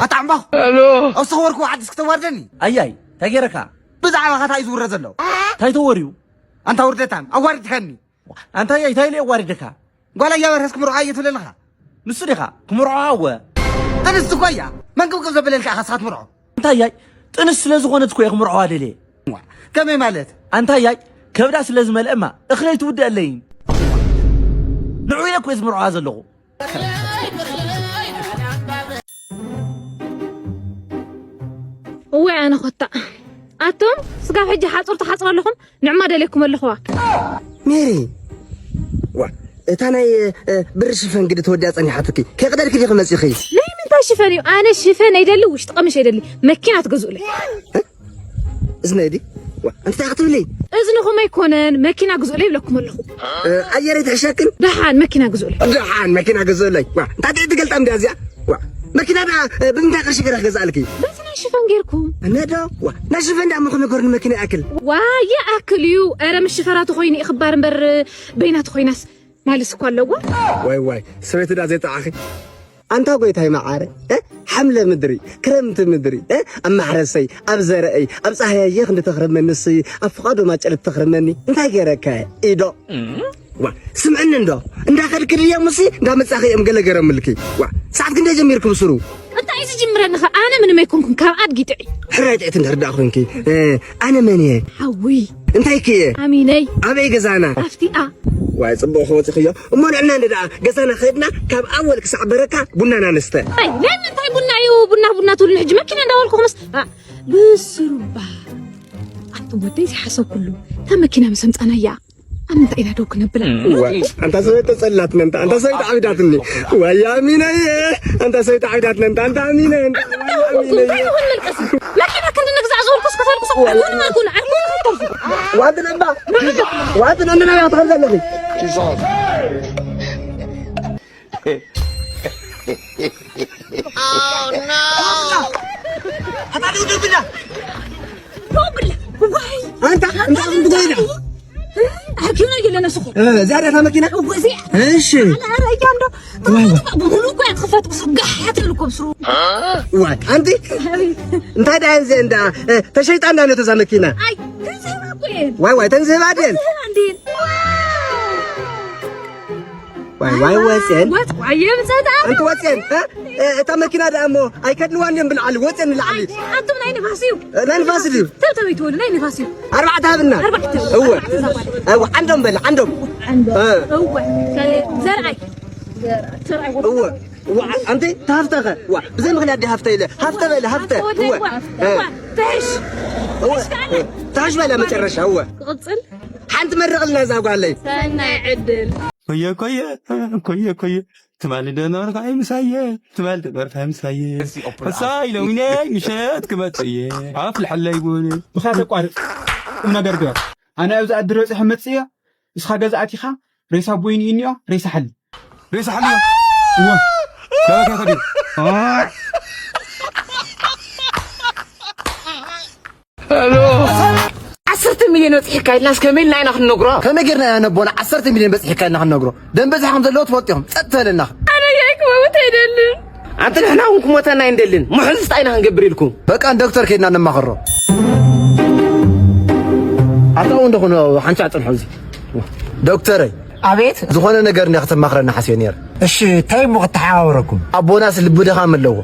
ኣታ ዕምባኹ፣ ኣብ ዝተኸበርኩዎ ዓዲ እስክተዋርደኒ። ኣያይ፣ እንታይ ገይረካ? ብዛዕባኻ እንታይ እዩ ዝውረ ዘሎ? እንታይ ተወርዩ? ኣንታ ውርደታም፣ ኣዋሪድካኒ። ኣንታ ኣያይ፣ እንታይ ኢለ የዋርደካ? ጓል ኣያበርሀስ ክምርዖ እየ ትብል ኣለኻ። ንሱ ዲኻ ክምርዖ? ኣወ። ጥንስቲ እኮ እያ። መንቅብቅብ ዘበለልካ ኢኻ ንስኻ ትምርዖ። ኣንታ ኣያይ፣ ጥንስቲ ስለ ዝኾነት እኮ እየ ክምርዖ ኣደልየ። ዋ፣ ከመይ ማለት? ኣንታ ኣያይ፣ ከብዳ ስለ ዝመልአ እማ እኽለይ ትውድኣለይን። ንዑ እየ እኮ እየ ዝምርዖ ዘለኹ። እዋይ ኣነ ኮታ። ኣቶም ስጋብ ሕጂ ሓጹር ትሓጽሩ ኣለኹም። ንዕማ ደልየኩም ኣለኹዋ። ሜሪ፣ ዋ፣ እታ ናይ፣ እ፣ ብሪ ሽፈን ግዲ ተወዲኣ ጸኒሓትኪ። ከይቅደድኪ ዲኺ መጺኺ? ናይ ምንታይ ሽፈን እዩ? ኣነ ሽፈን ኣይደሊ፣ ውሽጢ ቀምሽ ኣይደሊ። መኪና ትገዝኡለይ። እ? እዝነይ ዲ? ዋ፣ እንታይ ክትብሊ? እዝንኹም ኣይኮነን፣ መኪና ግዝኡለይ ይብለኩም ኣለኹ። እ፣ ኣየር ኣይትሕሸክን? ደሓን መኪና ግዝኡለይ። ደሓን መኪና ግዝኡለይ። ዋ፣ እንታይ ትገልጣ እንድያ እዚኣ? ዋ፣ መኪና ደኣ፣ እ፣ ብምንታይ ቅርሺ ገይረ ክገዝኣልኪ? በቲ ናይ ሽፈን ጌርኩም። እነ ዶ? ዋ፣ ናይ ሽፈን ደኣ እሞ ከመይ ገይሩ ንመኪና ይኣክል? ዋ፣ ይኣክል እዩ። ኧረ ምስ ሽፈራ ተኾይኑ እዩ ክባር እምበር በይና ተኾይናስ ማለስ እኮ ኣለዎ። ዋይ ዋይ፣ ሰበይቲ ደኣ ዘይጠዓኺ። ኣንታ ጎይታይ መዓረ፣ እ? ሓምለ ምድሪ፣ ክረምቲ ምድሪ፣ እ? ኣብ ማሕረሰይ፣ ኣብ ዘርአይ፣ ኣብ ጻህያየ ክንዲ ተኽርመኒ ንስይ፣ ኣብ ፍቓዶ ማጨለት ተኽርመኒ። እንታይ ገይረካ? ኢዶ። ዋ፣ ስምዕኒ እንዶ፣ እንዳኸድኪ ድየ ሙሲ፣ እንዳመጻኺ እዮም ገለ ገረምልኪ። ዋ፣ ሰዓት ክንደይ ጀሚርኩም ስሩ? እንታይ እዩ ዝጅምረኒ ኸ? ኣነ ምንም ኣይኮንኩን፣ ካብ ኣድጊ ጥዒ። ሕራይ ጥዒት እንድሕር ደኣ ኮንኪ፣ እ፣ ኣነ መን እየ? ሓዊ። እንታይ ከ እየ? ኣሚነይ። ኣበይ ገዛና? ኣብቲኣ። ዋይ፣ ጽቡቕ ክወጽእክዮ። እሞ ንዕና እንደ ደኣ ገዛና ከድና፣ ካብ ኣወል ክሳዕ በረካ ቡናና ንስተ። ኣይ፣ ናይ ምንታይ ቡና እዩ? ቡና፣ ቡና ትብሉኒ ሕጂ መኪና እንዳበልኩ ክምስ-፣ ኣ፣ ብስሩባ። ኣንተ ወደይ ዝሓሰብኩሉ፣ እታ መኪና ምስ ኣምጻናያ፣ ኣብ ምንታይ ኢና ደው ክነብላ? ዋ፣ ኣንታ ሰበይቲ ተጸላትነ እንታ፣ ኣንታ ሰበይቲ ዓቢዳትኒ። ዋይ ኣሚነየ፣ ኣንታ ሰበይቲ ዓቢዳትነ እንታ፣ ኣንታ ኣሚነ፣ ኣንታ ዋይ ኣሚነየ። እንታይ ይኹን መልቀሲ? መኪና ክንዲ ንግዛእ ዝበልኩስ ከተልቅሶ ኣይኮነ፣ ኣይኮነ፣ ኣይኮነ፣ ኣይተርፉ። ዋት ነባ፣ ዋት ነባ፣ ናበይ ትኸዲ ዘለኺ? ኣታ ደው ደው ብላ። ደው ብላ። ዋይ። ኣንታ፣ እንታይ ኣኹም ትጎይና? ኣርኪብና የለና ስኹ። እ፣ እዚኣ ድያ እታ መኪና? እወ፣ እዚኣ። እሺ። ኣላ፣ ኣረ፣ እያ እንዶ። ዋይ፣ ዋይ። ብሙሉ እኮ እያ ትኽፈት፣ ብስሩ ጋሕ እያ ትብል እኮ ብስሩ። ዋይ፣ ኣንቲ? ኣይ። እንታይ ደኣ እዚኣ እንዳ፣ እ፣ ተሸይጣ እንዳ ነቶ እዛ መኪና? ኣይ፣ ተንዝህባ እኮ እየን። ዋይ፣ ዋይ፣ ተንዝህባ ድየን? ተንዝህባ እንድየን። ዋይ፣ ዋይ፣ ወፅየን። ወፅ-፣ ዋይ፣ የምፀት ኣንቲ ወፅየን፣ እ? እ፣ እታ መኪና ደኣ እሞ ኣይከድንዋን እዮም ብልዓሊ፣ ወፅየን ንላዕሊ። ኣይ፣ ኣንቱም ናይ ንፋስ እዩ። እ፣ ናይ ንፋስ ድዩ? ተብተብ ይትወሉ፣ ናይ ንፋስ እዩ። ኣርባዕተ ሃብና። ኣርባዕተ። እወ። ኣርባዕተ ዛጓል። እወ፣ ዓንዶም በለ፣ ዓንዶም። ዓንዶም። እ። እወ። ዘርኣይ። እወ። እወ፣ ዓ-፣ ኣንቲ ተሃፍተኸ? ዋ፣ ብዘይ ምኽንያት ዲ ሃፍተ ኢለ? ሃፍተ በለ፣ ሃፍተ። ሃፍተ ወደይ እወ። እወ። እ። እወ። ትሕሽ። እወ። ትሕሽ ካለ። ትሕሽ በለ መጨረሻ፣ እወ። ክቕጽል። ሓንቲ መርቕልና እዛ ጓለይ። ሰናይ ዕድል። ኮየ፣ ኮየ፣ ኮየ፣ ኮየ። ትማሊ ዶ ነበርካ ምሳየ? ትማሊ ዶ ነበርካ ምሳየ? ሕሳይ ሎሚነ ምሸት ክመጽእ እየ። ኣፍልሐለይ ቡን። ብኻ ተቋርጽ። ቁም ነገር ግበር። ኣነ ኣብዚ ኣድሪ በጺሐ መጽእ እየ። ንስኻ ገዛ ኣቲኻ ሬሳ ቦይኒ እኒኦ፣ ሬሳ ሓሊ። ሬሳ ሓሊ እዮ። እወ። ለበካ ከዲሩ። ዓሰርተ ሚልዮን በጺሕካ ኢልናስ ከመይ ኢልና ኢና ክንነግሮ? ከመይ ጌርና ኢና ነቦና ዓሰርተ ሚልዮን በጺሕካ ኢልና ክንነግሮ? ደም በጺሕኩም ዘለዎ ትፈልጡ ኢኹም። ጸጥ ተለና። ኣነ ያይ ክመውት ኣይደልን። ኣንቲ ንሕና እውን ክሞተና ኣይንደልን። ምሕዝስ ታይ ኢና ክንገብር ኢልኩም? በቃ ንዶክተር ከይድና ነማኸሮ። ኣታ እውን ደኹን ሓንቻ ጽንሑ እዚ። ዶክተረይ። ኣቤት። ዝኾነ ነገር እንዲያ ከተማኽረና ሓስየ ነይረ። እሺ፣ እንታይ እሞ ክተሓባበረኩም? ኣቦናስ ልቢ ድኻም ኣለዎ።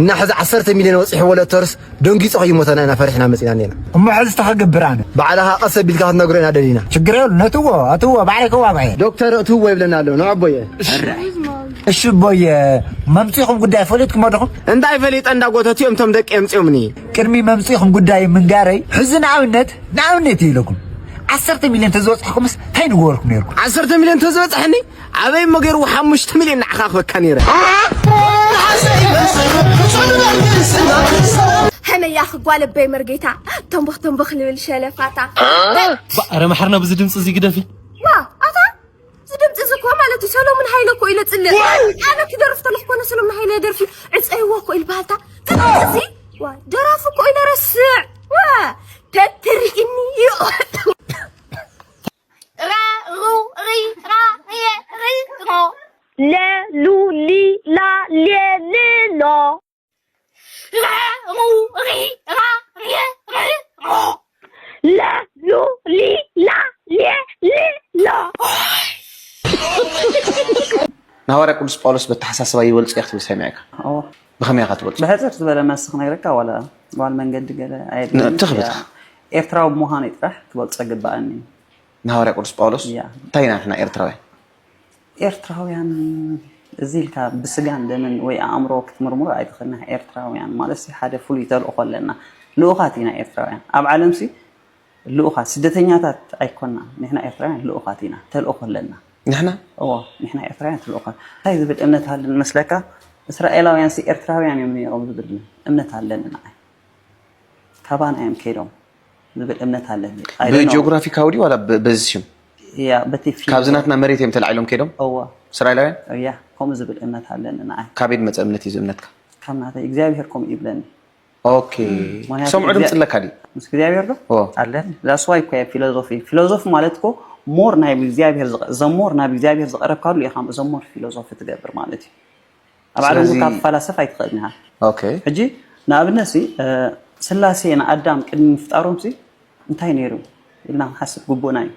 እና ሕዚ ዓሰርተ ሚልዮን ወጺሕዎ ለተርስ ደንጊጹ ከይሞተና ኢና ፈሪሕና መጺና ኔና። እሞ ሕዚ እንታይ ክገብር ኣነ? ባዕልኻ ቀስ ኣቢልካ ክትነግሮ ኢና ደሊና። ችግር የብሉ፣ ነትዎ፣ ኣትዎ፣ ባዕለይ ከዋግዖ እየ። ዶክተር እትዎ ይብለና ኣሎ፣ ንዕቦየ። እሺ፣ እሺ፣ ቦየ፣ መምጺኹም ጉዳይ ፈሊጥኩሞ ዲኹም? እንታይ ፈሊጠ፣ እንዳ ጎተት እዮም እቶም ደቂ ኣምጺኦምኒ። ቅድሚ መምጺኹም ጉዳይ ምንጋረይ፣ ሕዚ ንኣብነት፣ ንኣብነት እየ ኢለኩም። ዓሰርተ ሚልዮን ተዝበጽሕኩምስ እንታይ ንገበርኩም ነይርኩም? ዓሰርተ ሚልዮን ተዝበጽሐኒ? ኣበይ እሞ ገይርዎ ሓሙሽተ ሚልዮን ንዓኻ ክበካ ነይረ። ከመይ እያ ክጓለበይ መርጌታ፣ ተንበኽ ተንበኽ ልብል ሸለፋታ። ባ-፣ ኧረ መሓርና ብዚ ድምፂ እዚ ግደፊ። ዋ፣ ኣታ፣ እዚ ድምፂ እዚ እኮ ማለት እዩ ሰሎሙን ሃይለ እኮ ኢለ ፅልእ። ኣነ ክደርፍ ተለኹ ኮነ ሰሎሙን ሃይለ ደርፊ ዕፀይዎ እኮ ኢል በሃልታ። እዚ ድምፂ እዚ፣ ዋ፣ ደራፊ እኮ ኢለ ረስዕ። ዋ፣ ተትርኢኒ እዩ። ራ፣ ሩ፣ ሪ፣ ራ፣ ሬ፣ ሪ፣ ሮ። ለ ሉ ሊ ላ ሌ ሌ ሎ። ረ ሩ ሪ ራ ሬ ር ሮ። ለ ሉ ሊ ላ ሌ ሌ ሎ። ንሃዋርያ ቅዱስ ጳውሎስ በተሓሳስባ ይበልጾ እየ ክትብል ሰሚዐካ። እዎ። ብኸመይ ኢኻ ትበልጾ? ብሕጽር ዝበለ መልሲ ክነግረካ ዋላ ጓል መንገዲ ገለ ኣየድልየኒ። ትኽብት። ኤርትራዊ ብምዃነይ ጥራሕ ክበልጾ ግባኣኒ። ንሃዋርያ ቅዱስ ጳውሎስ እያ። እንታይ ኢና ንሕና ኤርትራውያን? ኤርትራውያን እዚ ኢልካ ብስጋን ደምን ወይ ኣእምሮ ክትምርምሮ ኣይትኽእልና። ኤርትራውያን ማለት ሲ ሓደ ፍሉይ ተልእኾ ኣለና። ልኡኻት ኢና ኤርትራውያን ኣብ ዓለም ሲ ልኡኻት ስደተኛታት ኣይኮና። ንሕና ኤርትራውያን ልኡኻት ኢና፣ ተልእኾ ኣለና። ንሕና እዎ ንሕና ኤርትራውያን ተልእኾ እንታይ ዝብል እምነት ኣለን መስለካ? እስራኤላውያን ሲ ኤርትራውያን እዮም ነይሮም ዝብል እምነት ኣለኒ ንዓይ። ካባና እዮም ከይዶም ዝብል እምነት ኣለኒ። I don't know። ብጂኦግራፊካዊ ድዩ ዋላ ብ- በዚ ሽም? ያ በቲ ፊልም ካብዚ ናትና መሬት እዮም ተላዒሎም ከይዶም እዎ እስራኤላውያን? ያ ከምኡ ዝብል እምነት ኣለኒ ንዓይ። ካበይ ዝመፀ እምነት እዩ እዚ እምነትካ? ካብ ናተይ እግዚኣብሄር ከምኡ ይብለኒ። ኦኬ ምክንያቱ ሰምዑ ድምፂ እግዚኣብ- ኣለካ ድዩ? ምስ እግዚኣብሄር ዶ ኦ። ኣለኒ። That's why እኮ ፊሎዞፊ ፊሎዞፊ ማለት እኮ more ናብ እግዚኣብሄር ዝቐ- the more ናብ እግዚኣብሄር ዝቐረብካሉ ኢኻ the more ፊሎዞፊ ትገብር ማለት እዩ። ኣብ ዓለም ስለዚ- ካብ ትፈላሰፍ ኣይትኽእልን ኢኻ። ኦኬ ሕጂ ንኣብነት ሲ ስላሴ ንኣዳም ቅድሚ ምፍጣሮም ሲ እንታይ ነይሩ ኢልና ክንሓስብ ግቡእና እዩ።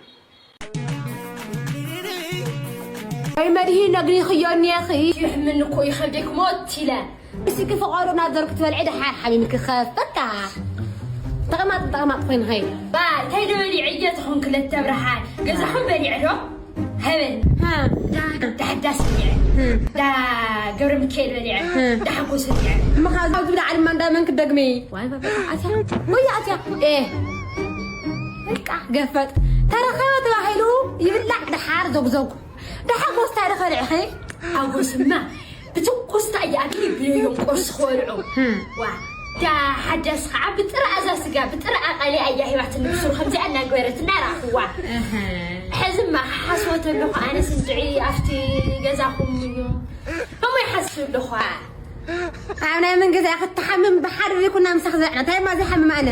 ወይ መድሂን ነግሪኽዮ እኒኤኺ። ይሕምኒ እኮ ይኸብደይ ክሞት ኢለ። እስኪ ፍቐሩ እናዘርኩ ትበልዒ ደሓር ሓሚምኪ ክኸፍ በቃ። ተቐማጥ ተቐማጥ ኮይንኺ። ባ እንታይ ዶ በሊዐ እየ ተኾንክለት ተብርሃን ገዛኹም በሊዐ ዶ? ሃበል ሃ ዳ ዳሕዳስ በሊዐ ዳ ገብረ ሚካኤል በሊዐ ዳ ሓጎስ በሊዐ። እሞ ካብ ዝብላዕ ድማ እንዳመን ክደግሚ? ዋይ በቃ ኣትያ ወይ ኣትያ ኤ በቃ ገፈጥ ተረኸበ ተባሂሉ ይብላዕ ደሓር ዞግዞግ። ደሓር ጎስታ ዶ ከልዕኺ? ሓጎስማ ብትኩስታ እያ ኣቢሉ ይብለዮም ቁርሲ ክበልዑ። ዋ ዳ ሓዳስ ከዓ ብጥረ ኣዛ ስጋ ብጥረ ኣቐሊ ኣያ ሂባትኒ ብስሩ ከምዚኣ እናግበረት እናረኣኽዋ። ሕዝማ ክሓስቦ ተለኹ ኣነስ እንድዒ ኣብቲ ገዛኹም እዩ እሞ ይሓስብ ኣለኹ። ኣብ ናይ መን ገዛ ክትሓምም ብሓደ ዘይኮና ምሳኽ ዘዕና እንታይ ማ ዘይሓምም ኣነ?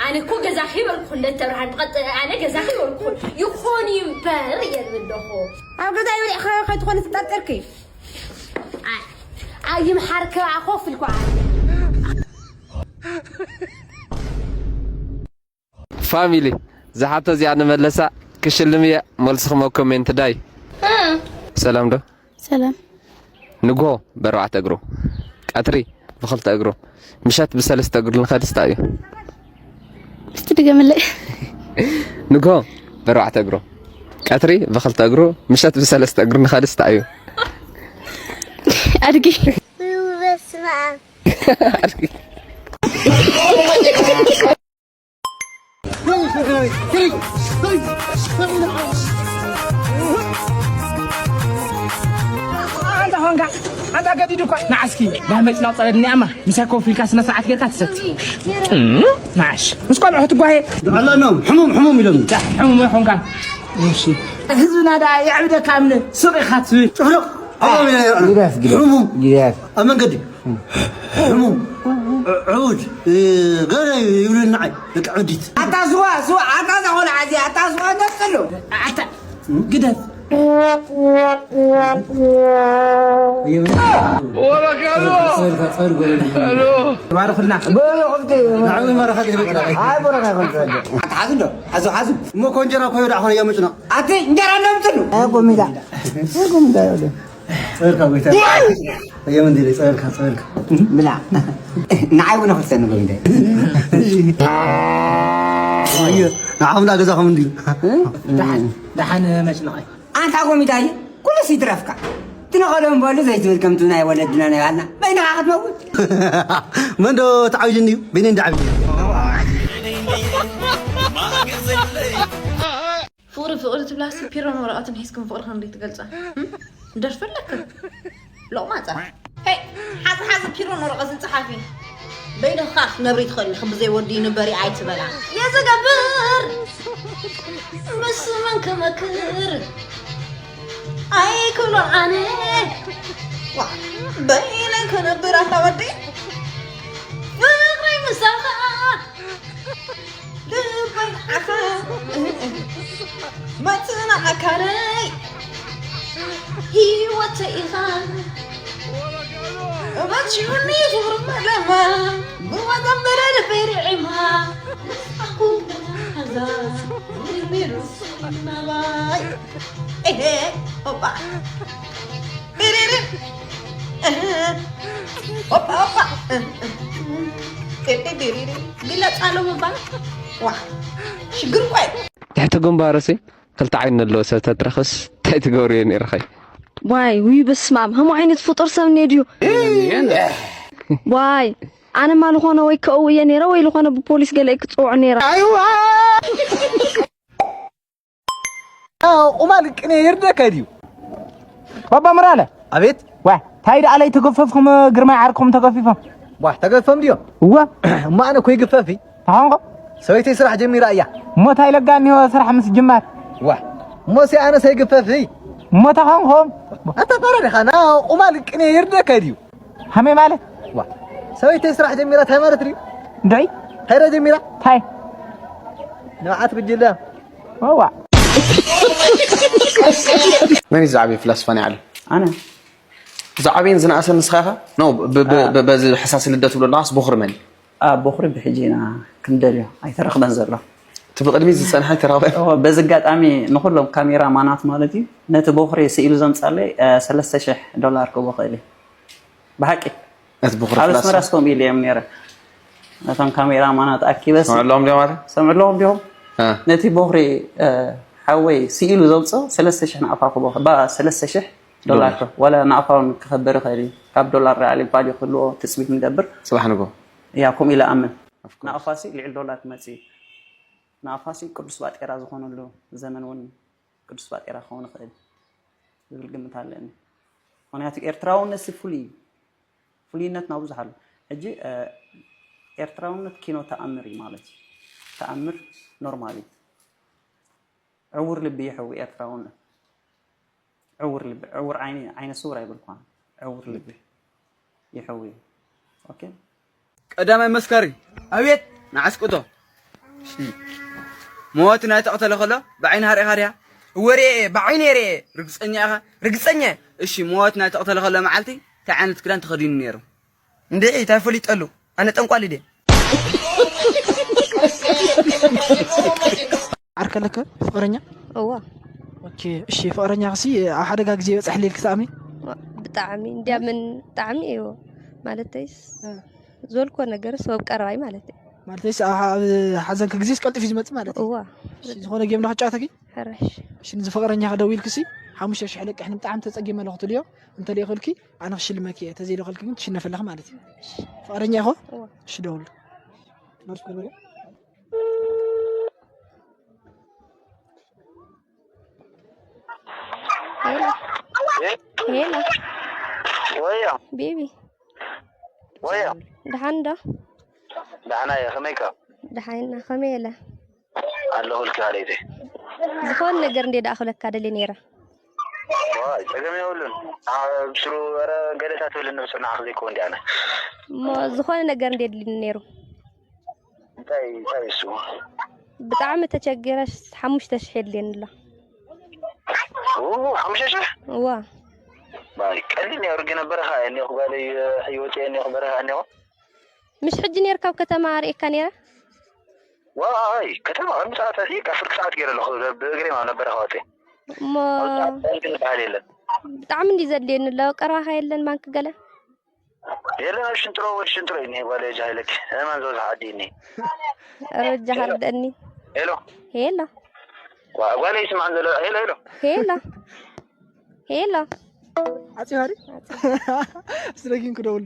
ኣነ እኮ ገዛኺ ይበልኩ ለተብርሃን ብቐጥ ኣነ ገዛኺ ይበልኩ ይኾን እዩ እምበር እየ ዝብል ኣለኹ። ኣብ ገዛ ይበልዕ ከይትኾኒ ትጠርጥርኪ? ኣይምሓር ከኣ ኮፍ ኢልኩ ኣነ። ፋሚሊ ዝሓቶ እዚኣ ንመለሳ ክሽልም እየ። መልስኹም ኣብ ኮሜንት ዳይ። ሰላም ዶ? ሰላም። ንግሆ ብኣርባዕተ እግሩ፣ ቀትሪ ብኽልተ እግሩ፣ ምሸት ብሰለስተ እግሩ ንኸድስ እንታይ እዩ? እስቲ ድገምለይ። ንግሆ ብኣርባዕተ እግሩ፣ ቀትሪ ብኽልተ እግሩ፣ ምሸት ብሰለስተ እግሩ ንኸድስ እንታይ እዩ? ኣድጊ። በስመ ኣብ። ኣድጊ። ኣንታ ኾንካ ኣንታ ገዲዱ እኳ ንዓስኪ ዳህመጭ ናብ ጸለድ እኒኣማ ምሳይ ኮፍ ኢልካ ስነ ስርዓት ጌርካ ትሰቲ። እም፣ ንዓሽ ምስ ቆልዑ ትጓየ ኣለኖም ሕሙም ሕሙም ኢሎም። ሕሙም ኾንካ። እሺ ህዝብና ደኣ የዕብደካ እምነ ስቕ ኢኻ ትብል። ጭሕርቕ። ግደፍ፣ ግደፍ። ሕሙም። ግደፍ። ኣብ መንገዲ ሕሙም፣ ዕቡድ፣ ገለ ይብሉኒ ንዓይ ደቂ ዕብዲት። ኣታ ስዋ፣ ስዋ፣ ኣታ እዛ ቆልዓ እዚኣ፣ ኣታ ስዋ ነጽሎ። ኣታ ግደፍ። ባርኽና። ንዓይ መረኸት ይበቃ። ኣታ ሓዙ እንዶ፣ ሓዙ፣ ሓዙ። እሞ እኮ እንጀራ እኮ ይወዳእ ኾነ እያ ምጭኖ። ኣቲ እንጀራ እንዶ ምጭኑ። ኣይ ጎሚዳ። ኣይ ጎሚዳ ይወደ። ጸበልካ ጎይታ። የመን ዲለ ጸበልካ ጸበልካ። ብላ። ንዓይ እውን ኣኽልተኒ ጎሚዳ። ንዓኹም ዳ ገዛኹም እንድዩ። ደሓን ደሓን መጭነቐይ። ኣንታ ጎሚዳ እዩ ኩሉስ ይትረፍካ። ትነኸሎም በሉ ዘይትብል ከምቱ ናይ ወለድና ናይ ባልና በይንኻ ክትመውት። መንዶ ተዓብዩኒ እዩ በይነ እንዳዓብዩ። ፍቕሪ ፍቕሪ ትብላሲ ፒሮን ወረቐትን ሒዝክን ፍቕርኽን እንዴት ትገልጻ? እም? ደርፊ ኣለክን ሎቕማጻ። ሄይ ሓዚ ሓዚ ፒሮን ወረቐትን ጸሓፊ። በይንኻ ክትነብሪ ትኽእሊ ክብዘይ ወዲ ይንበሪ ኣይትበላ። የዝገብር ምስ መን ክመክር ኣይክብሎ ኣነ። ዋ በይነይ ክነብር ኣታ ወዲ ፍቕረይ ምሳኻ ልበይ ንዓኻ መጽና ኣካለይ ህይወተይ ኢኻ መችዩኒ ዙር መለማ ብዋዛም በረድ በርዒማ ኣኹ ሓዛ ሚሩስ ናባይ ኤሄ ኦባ ቢሪሪ ኦባ ኦባ ቢሪሪ ግለጻ ሎምባ ዋ ሽግር እኳ እዩ። ትሕቲ ግንባርሲ ክልተ ዓይኒ ዘለዎ ሰብ ተትረኽብስ እንታይ ትገብርዮ ነይርኺ? ዋይ ውይ በስማም ሃሞ ዓይነት ፍጡር ሰብ እኒኦ ድዩ? ዋይ ኣነማ ልኾነ ወይ ከእው እየ ነይረ ወይ ልኾነ ብፖሊስ ገለ ክፅውዑ ነይረ። ቁማል ቅኔ ይርደካ ድዩ? ባባ ምራለ። ኣቤት። ዋ ታይ ደኣ ለይተገፈፍኩም ግርማይ ዓርኩም ተገፊፎም። ዋ ተገፈም ድዮም? እወ። እሞ ኣነ እኮ ይግፈፍ እዩ። ተኾንኮ? ሰበይተይ ስራሕ ጀሚራ እያ። እሞ ታይ ለጋ እኒሆ ስራሕ ምስ ጅማር? ዋ እሞሲ ኣነስ ኣይግፈፍ እይ። እሞ ተኾንኮም? ኣታ ፋራ ዲኻ ና ቁማል ቅኔ ይርደካ ድዩ? ሃመይ ማለት? ዋ ሰበይተይ ስራሕ ጀሚራ ታይ ማለት ድዩ? እንድዒ? ታይዳ ጀሚራ? ታይ? ንብዓት ጉጅለ። ዋ መን እዩ ዝዓበየ ፍላስፋ ናይ ዓለም? ኣነ። ዝዓበየን ዝነኣሰን ንስኻ ኢኻ? ኖ ብ- ብ- ብ- በዚ ሕሳስ ልደት ትብሎ ኣለኻስ ቦኽሪ መን እዩ? ኣ ቦኽሪ ብሕጂ ኢና ክንደልዮ ኣይተረኽበን ዘሎ። እቲ ብቕድሚት ዝጸንሐ ኣይተረኽበን። እወ በዚ ኣጋጣሚ ንኹሎም ካሜራ ማናት ማለት እዩ ነቲ ቦኽሪ ስኢሉ ዘምጻለይ እ፣ ሰለስተ ሽሕ ዶላር ክቦ ክእል እዩ። ብሓቂ ነቲ ቦኽሪ ኣብ ፍላስፋ ኣስመራስ ከምኡ ኢለ እዮም ነይረ ነቶም ካሜራ ማናት ኣኪበስ ሰምዑ ኣለዎም ድዮም ኣለ? ሰምዑ ኣለዎም ድዮም እ። ነቲ ቦኽሪ እ፣ ሓወይ ስኢሉ ዘውፅኦ ሰለስተ ሽሕ ንኣፋ ክቦ ባ ሰለስተ ሽሕ ዶላር ዶ ዋላ ንኣፋ እውን ክኸብር ይኽእል እዩ ካብ ዶላር ላዕሊ ቫልዩ ክህልዎ ትፅቢት ንገብር ፅባሕ ንጎ እያ ከምኡ ኢለ ኣምን ንኣፋሲ ልዕሊ ዶላር ክመፅእ እዩ ንኣፋሲ ቅዱስ ባጤራ ዝኾነሉ ዘመን እውን ቅዱስ ባጤራ ክኸውን ይኽእል ዝብል ግምት ኣለኒ። ምክንያቱ ኤርትራውነት ሲ ፍሉይ እዩ። ፍሉይነትና ብዙሕ ኣሎ። ሕጂ ኤርትራውነት ኪኖ ተኣምር እዩ ማለት እዩ። ተኣምር ኖርማል እዩ። ዕውር ልቢ ይሕዊ ኤርትራውነት። ዕውር ልቢ፣ ዕውር ዓይኒ፣ ዓይነ ስውር ኣይበልኳን። ዕውር ልቢ ይሕዊ እዩ። ኦኬ። ቀዳማይ መስካሪ። ኣቤት። ንዓስቅቶ። ሞት ናይ ተቕተለ ከሎ ብዓይንኻ ርኢኻ ድያ? እወ ርኤ እየ፣ ብዓይነይ ርኤ እየ። ርግጸኛ ኢኻ? ርግጸኛ እየ። እሺ ሞት ናይ ተቕተለ ከሎ መዓልቲ እንታይ ዓይነት ክዳን ተኸዲኑ ነይሩ? እንድዒ እንታይ ፈሊጠሉ? ኣነ ጠንቋሊ ድየ? ዓርከ ኣለከ ፍቕረኛ? እዋ። ኦኬ እሺ ፍቕረኛኽሲ ኣብ ሓደጋ ግዜ ይበፅሐለይ ኢልኪ ትኣምኒ? ብጣዕሚ እንድያ ምን ብጣዕሚ እዩ ማለተይስ ዝበልክዎ ነገር ሰብ ቀረባይ ማለት እዩ። ማለተይስ ኣብ ሓ- ኣብ ሓዘንኪ ግዜስ ቀልጢፉ እዩ ዝመፅእ ማለት እዩ። እዋ እሺ ዝኾነ ጌም ዶ ክጫወተኪ? ሕራሽ። እሺ ንዚ ፍቕረኛኺ ደዊልክሲ ሓሙሽተ ሽሕ ለቅሕኒ ብጣዕሚ ተፀጊመ ኣለኹ ትልዮ እንተልኢኹልኪ ኣነ ክሽልመኪ እየ ተዘይልኹልኪ ግን ትሽነፊ ኣለኺ ማለት እዩ። ፍቕረኛ ኢኹ? እዋ። እሺ ደውሉ። ሄሎ ሄሎ ወዮ ቤቢ ወዮ ደሓን ዶ? ደሓና እየ። ከመይካ? ደሓን ኢና። ከመይ ኣለ? ኣለኹልኪ ሃለይተይ። ዝኾነ ነገር እንደ ደኣ ክብለካ ደልየ ነይረ። ዋይ ጸገም የብሉን። ብስሩ ኧረ ገለታት ትብልን ብስሩ ንዓኺ ዘይከውን እንዲ ኣነ። እሞ ዝኾነ ነገር እንደ ድልኒ ነይሩ። እንታይ እንታይ እሱ? ብጣዕሚ ተቸጊረስ ሓሙሽተ ሽሕ የድልየኒ ኣሎ። ኡ ሓሙሽተ ሽሕ? እዋ። ባይ ቀሊል ነይሩ ግን በረኻ እየ እኒኹ ጓለይ ሕይወት እየ እኒኹ በረኻ እኒኹ። ምሽ ሕጂ ነይርካ ኣብ ከተማ ርእየካ ነይረ? ዋይ ከተማ ከምዚ ሰዓት እዚ ካብ ፍርቂ ሰዓት ገይረ ኣለኹ ብእግረይ ማለት ናብ በረኻ ወፅየ። እሞ ኣብዚ ሰዓት እንታይ ዝበሃል የለን። ብጣዕሚ እንዲ ዘድልየኒ ኣሎ ቀረባኻ የለን ባንክ ገለ? የለን ኣብ ሽንጥሮ ወዲ ሽንጥሮ እዩ እኒሀ ጓለይ ጃሂለኪ እማን ዝበዝሖ ዓዲ እዩ እኒሀ። ኧረ በጃኻ ርደእኒ። ሄሎ። ሄሎ። ጓለይ ይስማዕ ዘሎ ሄሎ ሄሎ። ሄሎ። ሄሎ። ዓፂ ሃሪ ስለኪን ክደውል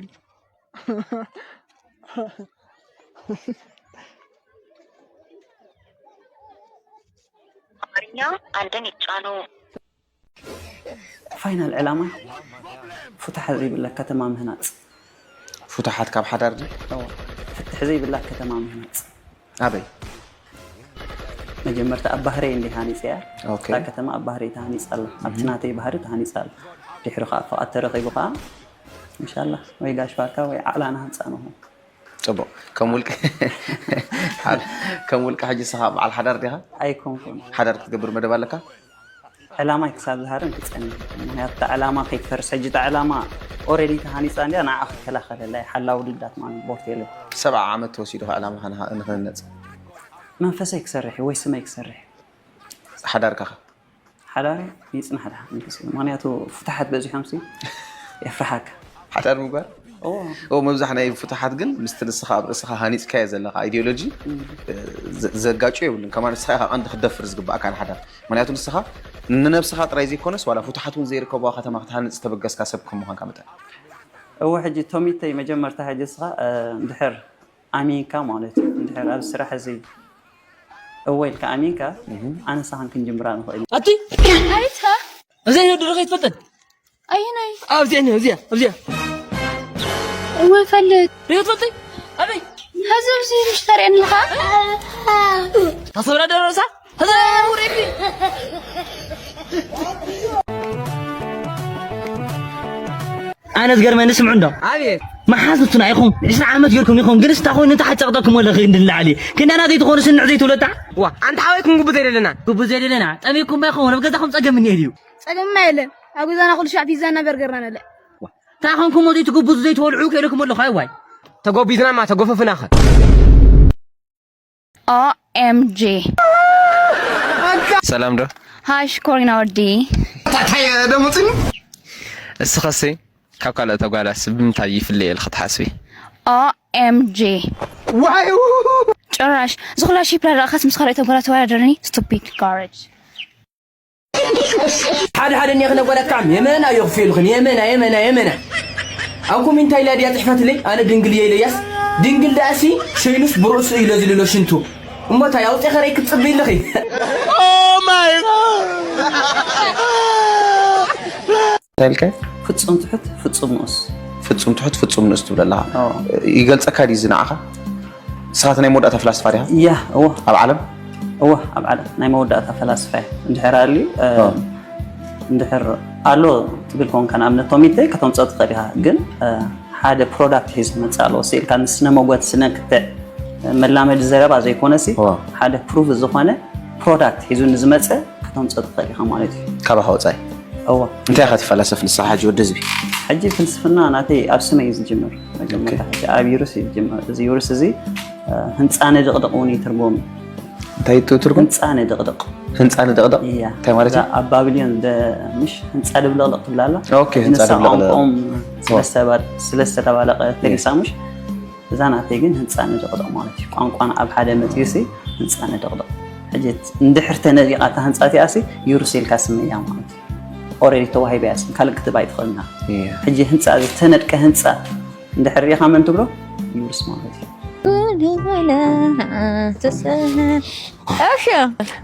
ኣማርኛ ኣንድን ይጫኑ። ፋይናል ዕላማ ፍታሕ ዘይብላ ከተማ ምህናፅ። ፍቱሓት ካብ ሓዳር ድዩ? እወ። ፍትሒ ዘይብላ ከተማ ምህናፅ። ኣበይ? መጀመርታ ኣብ ባህረይ እንዲ ሃኒፀ እያ። ኦኬ። እታ ከተማ ኣብ ባህረይ ተሃኒፃ ኣላ። ኣብቲ ናተይ ባህሪ ተሃኒፃ ኣላ። ድሕሪ ከዓ ፍቓድ ተረኺቡ ከዓ እንሻላ ወይ ጋሽ ባርካ ወይ ዓዕላ ንሃንፃ ንኹን። ፅቡቕ ከም ውልቂ ከም ውልቂ ሕጂ ንስኻ በዓል ሓዳር ዲኻ? ኣይኮንኩን። ሓዳር ክትገብር መደብ ኣለካ? ዕላማይ ክሳብ ዝሃርም ክጸንሕ። ምኽንያቱ እታ ዕላማ ከይትፈርስ፣ ሕጂ እታ ዕላማ ኦሬዲ ተሃኒጻ እንድያ፣ ንዓ ክትከላኸለላ እየ። ሓላዊ ውድዳት ማለት ቦርቴለ። ሰብዓ ዓመት ተወሲዱ ዕላማ ንክህነፅ። መንፈሰይ ክሰርሕ እዩ ወይ ስመይ ክሰርሕ እዩ። ሓዳርካ ከ? ሓዳር ይጽናሕ ድሓ መንፈስ እዩ። ምኽንያቱ ፍትሓት በዚሖም ሲ የፍርሓካ። ሓዳር ምግባር ኦ መብዛሕ ናይ ፍትሓት ግን ምስቲ ንስኻ ኣብ ርእስኻ ሃኒፅካዮ ዘለኻ ኣይዲዮሎጂ ዘጋጩ የብሉን። ከማ ንስኻ ኢኻ ቀንዲ ክትደፍር ዝግባእካ ንሓዳር። ምክንያቱ ንስኻ ንነብስኻ ጥራይ ዘይኮነስ ዋላ ፍትሓት እውን ዘይርከብዋ ከተማ ክትሃንፅ ዝተበገስካ ሰብ ከም ምዃንካ መጠን። እወ ሕጂ ቶሚተይ መጀመርታ ሕጂ ንስኻ እንድሕር ኣሚንካ ማለት እዩ። እንድሕር ኣብ ስራሕ እዚ እወ ኢልካ ኣሚንካ ኣነ ንስኻን ክንጅምራ ንኽእል ኢና። ኣቲ ኣቤት ኣብዚኣ ይወዲ ዶ ከይትፈልጠን ኣየናይ ኣብዚኣ እኒኦ እዚኣ ኣብዚኣ እወ ፈልጥ ሪኦ ትፈልጢ ኣበይ ሀዚ ኣብዚ ምሽ ተርእየኒ ኣለኻ ታሰብራ ደረሳ ሀዚ ውሬዲ ኣነ ዝገርመኒ ስምዑ እንዶ ኣቤት መሓዙትና ኢኹም ዕስራ ዓመት ጌርኩም ኢኹም ግን ስታ ኮይኑ እንታይ ሓጨቕጠኩም ኣለኺ እንድንላዕሊ ክንዳና ዘይትኾኑ ስንዕ ዘይትብለታ ዋ ኣንታ ሓወይ ክንግቡ ዘይደለና ግቡ ዘይደለና ጠሚኩም ባ ይኸውን ኣብ ገዛኹም ጸገም እኒኤ ድዩ ጸገምማ የለን ኣብ ገዛና ኩሉ ሻዕ ፒዛ እናበርገርና ንበልዕ እንታይ ኾንኩም ዘይትጉብዙ ዘይትበልዑ ከይለኩም ኣለኹ ኣይዋይ ተጎቢዝናማ ተጎፈፍናኸ ኦኤምጂ ሰላም ዶ? ሃይ ሽኮሪና ወዲ። ታታይ ደሞፅኒ እስኸሲ ካብ ካልኦት ኣጓላስ ብምንታይ ይፍለየ ኢልኺ ትሓስቢ? ኦኤምጂ ዋይ ጭራሽ ዝኹላ ሺፕ ዳርዳእኻስ ምስ ካልኦት ኣጓላት ተወዳደርኒ ስቱፒድ ጋርጅ ሓደ ሓደ እኒኦ ክነጓዳካዕም የመና እዮ ክፍልኽን የመና የመና የመና ኣብ ኮሜንት ኢላ ድያ ፅሕፈትለይ ኣነ ድንግል እየ ኢለያስ ድንግል ደኣሲ ሸይኑስ ብርእሱ ኢሎ ዝልሎ ሽንቱ እሞ እንታይ ኣውፅኤ ከረይ ክትፅብይ ኣለኺ እንታይ ኢልካዮ? ፍጹም ትሑት ፍጹም ንኡስ። ፍጹም ትሑት ፍጹም ንኡስ ትብል ኣለኻ። ይገልጸካ ድዩ እዚ ንዓኻ? ንስኻ ናይ መወዳእታ ፈላስፋ ዲኻ? እያ እወ። ኣብ ዓለም? እወ ኣብ ዓለም ናይ መወዳእታ ፈላስፋ እየ። እንድሕር ኣልዩ እንድሕር ኣሎ ትብል ኮንካ ንኣብነት ቶሚተይ ከተምፅኦ ትኽእል ኢኻ። ግን ሓደ ፕሮዳክት ሒዙ ክመፅእ ኣለዎ። ስኢልካ ንስነ መጎት ስነ ክትዕ መላመዲ ዘረባ ዘይኮነሲ ሓደ ፕሩፍ ዝኾነ ፕሮዳክት ሒዙ ንዝመፀ ከተምፅኦ ትኽእል ኢኻ ማለት እዩ። ካባኻ ወፃኢ? እወ። እንታይ ኢኻ ትፈላሰፍ ንስኻ ሕጂ ወዲ ህዝቢ? ሕጂ ፍልስፍና ናተይ ኣብ ስመይ እዩ ዝጅምር። መጀመርታ ሕጂ ኣብ ዩርስ እዩ ዝጅምር። እዚ ዩርስ እዚ ህንፃ ንድቕድቕ እውን እዩ ትርጉም። እንታይ እዩ ትርጉም? ህንፃ ንድቕድቕ። ህንፃ ንድቕድቕ? እያ። እንታይ ማለት እዩ? ኣብ ባቢልዮን ምሽ ህንፃ ድብልቕልቕ ትብላላ። ኦኬ፣ ህንፃ ድብልቕልቕ። ቋንቋኦም ስለዝተባለቐ ተሪሳ ምሽ እዛ ናተይ ግን ህንፃ ንድቕድቕ ማለት እዩ። ቋንቋና ኣብ ሓደ መፂኡ ሲ ህንፃ ንድቕድቕ። ሕጂ እንድሕር ተነዲቓ እታ ህንፃ እቲኣ ሲ ዩርስ ኢልካ ስመያ ማለት እዩ። ኦረዲ ተዋሂባ እያ ስም ካልእ ክትብ ኣይትኽእልና። ሕጂ ህንፃ ዝተነድቀ ህንፃ እንድሕር ሪኢኻ መን ትብሎ ዩርስ ማለት እዩ። እሺ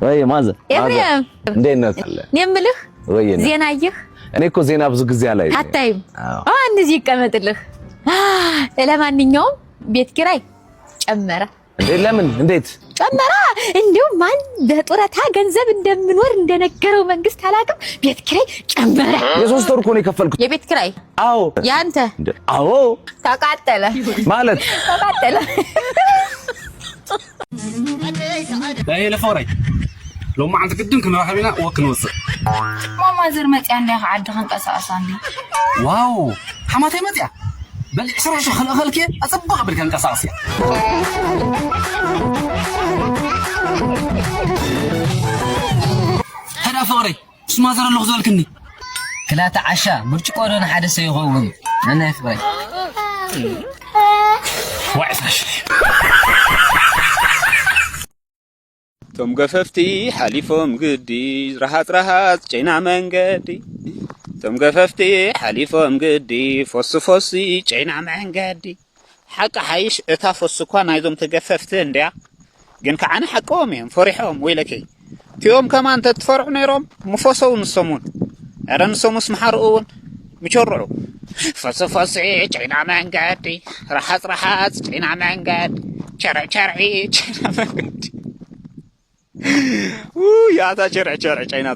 ወይ ማዘ ኤፍሬም እንዴት ነህ? የምልህ ወይ ዜና ይህ እኔ እኮ ዜና ብዙ ጊዜ አላይ አታይም። አዎ እንደዚህ ይቀመጥልህ። ለማንኛውም ቤት ኪራይ ጨመረ። እንዴ ለምን እንዴት ጨመረ? እንዲሁም ማን በጡረታ ገንዘብ እንደምኖር እንደነገረው መንግስት አላውቅም። ቤት ኪራይ ጨመረ። የሶስት ወር እኮ ነው የከፈልኩት። የቤት ኪራይ አዎ ያንተ አዎ ተቃጠለ ማለት ተቃጠለ። ለፈውረይ ሎማዓንቲ ግድን ክንራኸብ ኢና ወክ ንወፅእ። ማማ ዝር መፅያ እንዳ ከዓዲ ከንቀሳቀሳ እንዲ ዋው ሓማተይ መፅያ በል ዕስራ ሽሕ ክልእኸልክ ኣፅብቕ ብል ከንቀሳቅስ እያ። ተዳ ፍቕረይ ስማ ዘረ ኣለኹ ዝበልክኒ ክላተ ዓሻ ብርጭቆ ዶ ንሓደ ሰብ ይኸውን ኣናይ ፍቕረይ ዋዕ ዕስራ ሽሕ እቶም ገፈፍቲ ሓሊፎም ግዲ ረሃጽ ረሃጽ ጨይና መንገዲ እቶም ገፈፍቲ ሓሊፎም ግዲ ፎሲ ፎሲ ጨይና መንገዲ ሓቂ ሓይሽ እታ ፎሲ እኳ ናይዞም ተገፈፍቲ እንድያ ግን ከዓነ ሓቅዎም እዮም ፈሪሖም ወይለከይ እቲኦም ከማን ተትፈርዑ ነይሮም ምፎሰው ንሶም እውን ኧረ ንሶምስ ምሓርኡ እውን ምቸርዑ ፈስፈሲ ጨይና መንገዲ ረሓፅ ረሓፅ ጨይና መንገዲ ቸርዕ ቸርዒ ጨይና መንገዲ ውይ ኣታ ቸርዕ ቸርዕ ጨይና